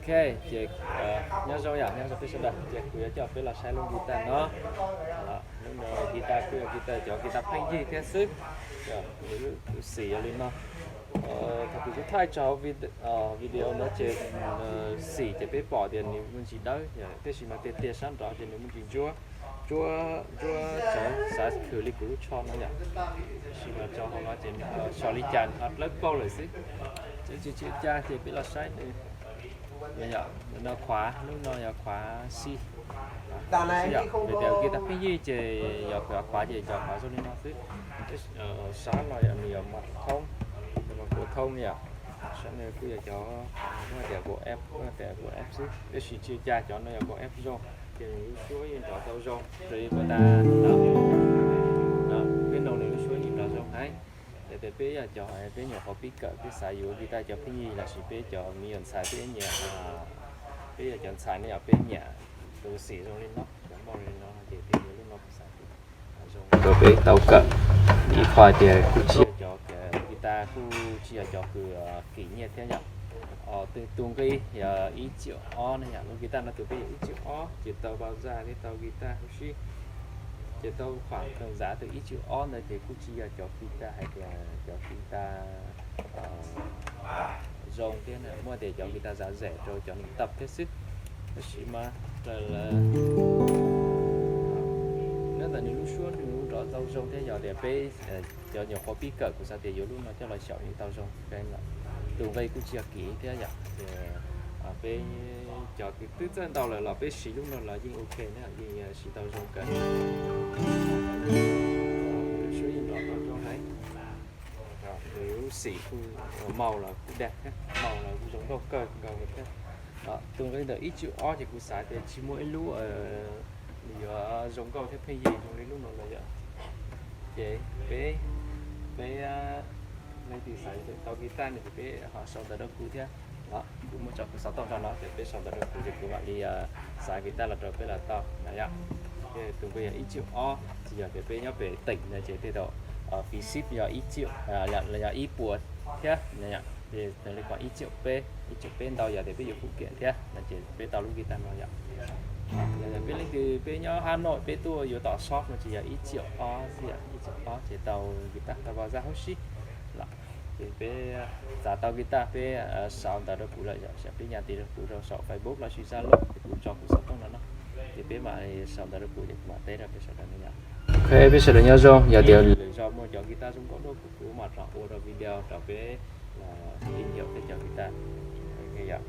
Ok, ces nyob zoo yom, nyob zoo peb sawv daws, ces kuv yuav coj peb los saib lub guitar no. Lub no guitar kuj yog guitar, cov guitar pheej yig thiab xwb. Nws lub xim yog li no. Thaum kuv kuj thaij tso hauv video no ces xim ces peb pom tias nws muaj ntsis dawb, tiam sis mas tiag tiag sab nrad ces nws muaj ntsis ntsuab, ntsuab, ntsuab tsawv, xav khwm li kuv lub tsho no yom. Tiam sis mas tso hauv no ces so li cas ho dawb paug lawm xwb. Ces tsis tsis ua cas ces peb los saib nws. Yog no qhuav, lub no yog qhuav xij. Vim tias guitar pheej yig ces yog qhuav ces cov qhuav zoo li no xwb. Sab no nws yog mas thoob, mas kuv thoob li yom. Sab no kuj yog cov, muab tias kuv F, muab tias kuv F xwb, tiam sis tsis ua cas, cov no yog kuv F zoo, ces nws lub suab yeej nrov tau zoo raws li kuv tas. Peb noog nws lub suab yeej nrov zoo heev. Yog tias peb yog cov, peb nyuam qhuav pib kawm, peb xav yuav guitar cov pheej yig lossis peb cov me nyuam ntxhais peb nyiam, peb yog cov ntxhais ne yom, peb nyiam tus xim zoo li no, cov moj li no ces peb yuav lub no kuv xav tias zoo rau peb tau kawm. Ib qho tias kuj tsis yog cov, guitar kuj tsis yog cov kws kim nyiaj thiab yom. Tus nqi yog ib triệu ob ne yom, lub guitar no tus nqi yog ib triệu ob, ces tau bao da thiab tau guitar huv si, ces tau khoảng tầm giá từ ib triệu ob ntawd ces kuj tsis yog cov guitar hais tias cov guitar zoo thiab, muaj tias cov guitar giá rẻ rau cov nws tau thiab xwb. Tab sis mas raws lawv, nyob ntawm nws lub suab nws lub nrov tau zoo thiab, yog tias peb cov nyuam qhuav pib kawm kuv xav tias yuav lub no coj los xyaum yeej tau zoo. Tus nqi kuj tsis yog kim thiab yom, ces peb cov kws twb txawj ntau lawm los peb siv lub no los yeej ok na, yeej siv tau zoo kawg. Lub suab yeej nrov tau zoo heev. Nws lub xim kuj, màu los kuj dag thiab, màu los kuj zoo nkauj kawg nkaus li thiab. Tus nqi ntawm ib triệu ob ces kuv xav tias tsis muaj ib lub nws yuav zoo nkauj thiab pheej yig zoo li lub no lawm yom. Ces peb, peb leej twg xav tau guitar no ces peb ho sau ntawv rau kuv thiab. Kuv muaj tso kuv xov tooj rau no ces peb sau ntawv rau kuv ces kuv mam li xav guitar los rau peb los tau na yom. Tus nqi yog ib triệu ob, tsis yog tias peb nyob pem tỉnh no ces tej zaum phí ship yog ib triệu, yog ib puas thiab na yom. Ces nws li khoảng ib triệu peb, ib triệu peb ntau, yog tias peb yuav kub kiam thiab no ces peb tau lub guitar no yom. Yog peb leej twg peb nyob Hà Nội peb tuaj yuav tom shop no ces yog ib triệu ob xwb, ib triệu ob ces tau guitar, tau vas zaj huv si lawm. Ces peb txav tau guitar peb sau ntawv rau kuv lawm, yog peb nyas tis rau kuv rau saum Facebook los sis Zalo ces kuv tso kuv xov tooj no no, ces peb mam sau ntawv rau kuv ces kuv mam teb rau peb sawv daws no yom. Ok, peb sawv daws nyob zoo, yog tias lwm zaus muaj cov guitar zoo nkauj dua kuv mam rov ua rau video rau peb los tìm hiểu peb cov guitar. Ok yom.